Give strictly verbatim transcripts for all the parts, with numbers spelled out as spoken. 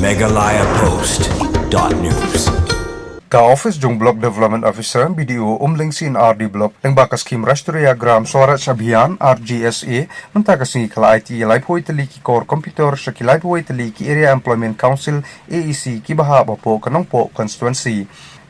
Meghalaya Post dot news. Ka office jong Block Development Officer, B D O, Umling C and R D Block, lyngba ka skhim Rashtriya Gram Swaraj Abhiyan, R G S A, mynta ka sngi ka la aiti ïa laiphew tylli ki core computer sha ki laiphew tylli ki Area Employment Council, A E C, kiba hap hapoh ka Nongpoh constituency.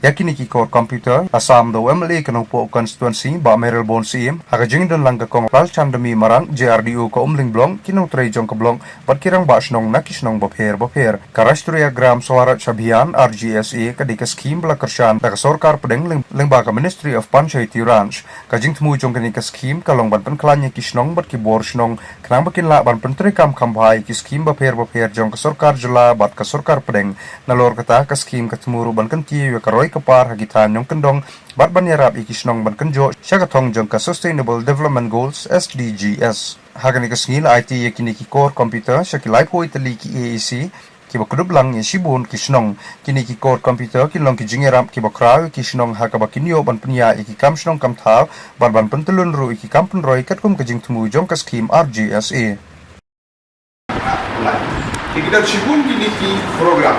Ïa kine ki core computer la sam da u M L A ka Nongpoh constituency, Bah Mayralborn Syiem, ha ka jingdon lang ka Kong Lalchandami Marak, J R D O ka Umling Block, ki nongtrei jong ka block, bad ki rangbah shnong na ki shnong bapher bapher. Ka Rashtriya Gram Swaraj Abhiyan, R G S A, ka dei ka skhim ba la kyrshan da ka sorkar pdeng lyng-, lyngba ka Ministry of Panchayati Raj. Ka jingthmu jong kane ka skhim ka long ban pynkhlaiñ ïa ki shnong bad ki bor shnong, khnang ba kin lah ban pyntreikam kham bha ïa ki skhim bapher bapher jong ka sorkar jylla bad ka sorkar pdeng. Nalor kata, ka skhim ka thmu ruh ban kyntiew ïa ka roi ka par ha ki thaiñ nongkyndong, bad ban ïarap ïa ki shnong ban kynjoh sha ka thong jong ka Sustainable Development Goals, S D Gs. Ha kane ka sngi la aiti ïa kine ki core computer sha ki laiphew tylli ki A E C, kiba kdup lang ïa shibun ki shnong. Kine ki core computer kin long ki jingïarap kiba khraw ïa ki shnong ha kaba kin ïoh ban pynïaid ïa ki kam shnong kam thaw, bad ban pyntyllun ruh ïa ki kam pynroi katkum ka jingthmu jong ka skhim R G S A. Te ki don shibun kine ki program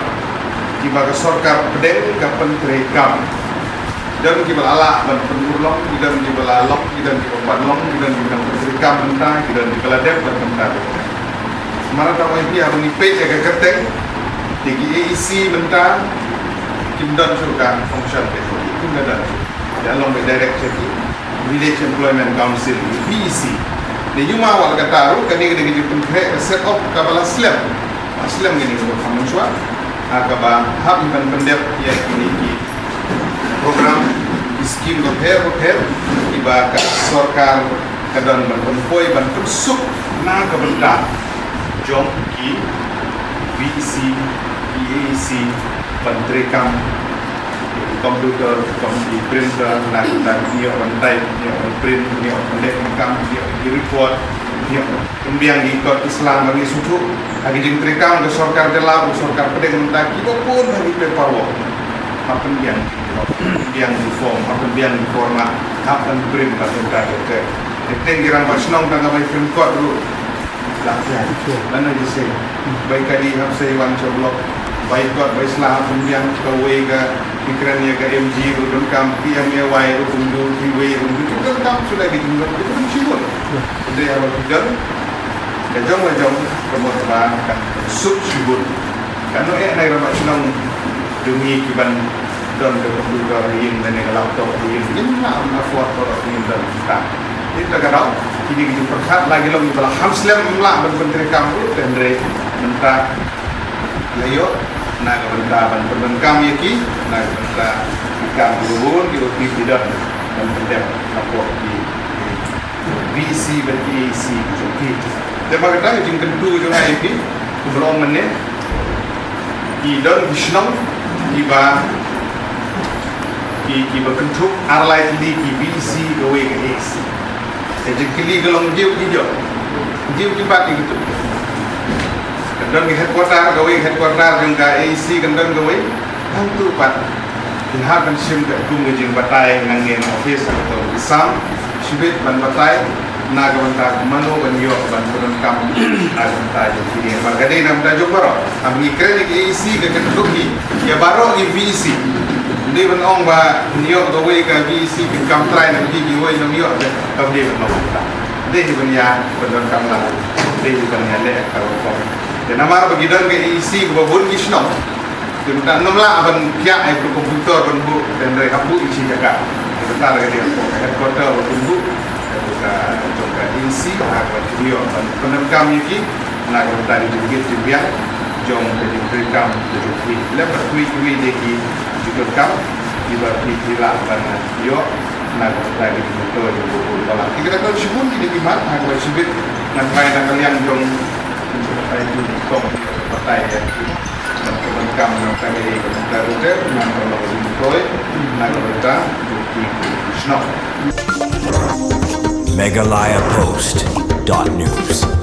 kiba ka sorkar pdeng ka pyntreikam. Ki don kiba la lah ban pynurlong, ki don kiba la long, ki don kiba pan long, ki don kiba dang pyntreikam mynta, ki don kiba la dep ban mynta. Namar kata, wan ïa phi, haba ngi peit ïa ka kyrteng, te ki A E C mynta kim don shuh ka function, kim don shuh. Ïa long ba direct sha ki Village Employment Council, V E C. Te ngi ma wat kata ruh, kane ka dei ka jingpynkhreh ka set up kaba la slem. Ba slem kane ka kham mynshuwa. Ha kaba hap ban pyndep ïa kine ki program, ki skhim bapher bapher kiba ka sorkar ka don ban pynpoi, ban pynsuk na ka bynta jong ki V E C, ki A E C, ban treikam ki computer, ki printer, na ka bynta ki ïoh ban type, ki ïoh ban print, ki ïoh ban leh kam, ki ïoh ki report, ki ïoh pynbiang ki kot ki sla ba ngi sngewthuh ha ki jingtreikam ka sorkar jylla bad sorkar pdeng mynta, kiba bun ha ki paperwork. Hap pynbiang, pynbiang ki form, hap pynbiang ki format, hap ban print, ban print. Te teng ki rangbah shnong tang ka bai print kot ruh. Lah phi. Lano ki sei. Bai kali hap sei wan sha block. Bai kot, bai sla hap pynbiang, kawei ka, ki kren ïa ka M G ruh donkam, P M A Y ruh kumjuh, kiwei ruh kumjuh, donkam shuh la ki jingmut, ki jingmut shibun. Hynrei haba ki don ka jong ka jong, ka mut ba kan suk shibun. Kan ym eh na ki rangbah shnong jong ngi ki ban don ka computer ha ïing lane ka laptop ha ïing, ngim lah ban afford ba ngin don. Te ïa kata ka daw, kine ki jingpyrkhat la ki long kiba la kham slem, ym lah ban pyntreikam ruh, te hynrei mynta la ïoh na ka bynta ban pyndonkam ïa ki, na ka bynta ki kam kiba bun kiba phi phi don ban pyndep hapoh ki V E C bad ki A E C jong phi. Te ba kata ka jingkyntu jong nga ïa phi, kumba la ong mynne, ki don ki shnong kiba, ki, kiba kynthup ar lai tylli ki V E C kawei ka A E C. Ka jingkylli ka long, jia ki jong, jia ki bat ki kynthup. Kan don ki headquarter, kawei headquarter jong ka A E C, kan don kawei. Hangtu pat kin hap ban shim katkum ka jingbatai nangne na office, ka jong ki sam shibit ban batai na ka bynta mano ban ïoh ban pyndonkam na ka bynta jong kine. Ba ka dei na ka bynta jong baroh. Haba ngi kren ïa ka A E C, ka kynthup ïa baroh ki V E C. Ym dei ban ong ba ngi ïoh kawei ka V E C, kin kam trai na ki, kiwei ym ïoh, kam dei ban ong. Dei ban ïa pyndonkam lang, dei ban ïa leh ka rukom. Te namar ba ki don ka A E C kaba bun ki shnong, te mynta ngim lah ban pynïaid ïa ka computer ban buh, te hynrei hap buh ïa shi jaka. Te mynta ka dei ka headquarter ba bun buh, ka jong ka A E C, ha kaba kin ïoh ban pyndonkam ïa ki na ka bynta ka jingkit jingbiang jong ka jingtrei kam ka jong ki. Lem bad kiwei kiwei de ki jingdonkam kiba phi phi lah ban ïoh na ka bynta ka jingmyntoi jong ka pud balang. Te ki da don shibun kine ki mat, ha kaba shibit ngan phai na ka liang jong ka jingbatai, jong ka batai ïa ki. Ban pyndonkam na ka bynta ka jingmyntoi, na ka bynta jong ki shnong. Meghalaya Post dot news.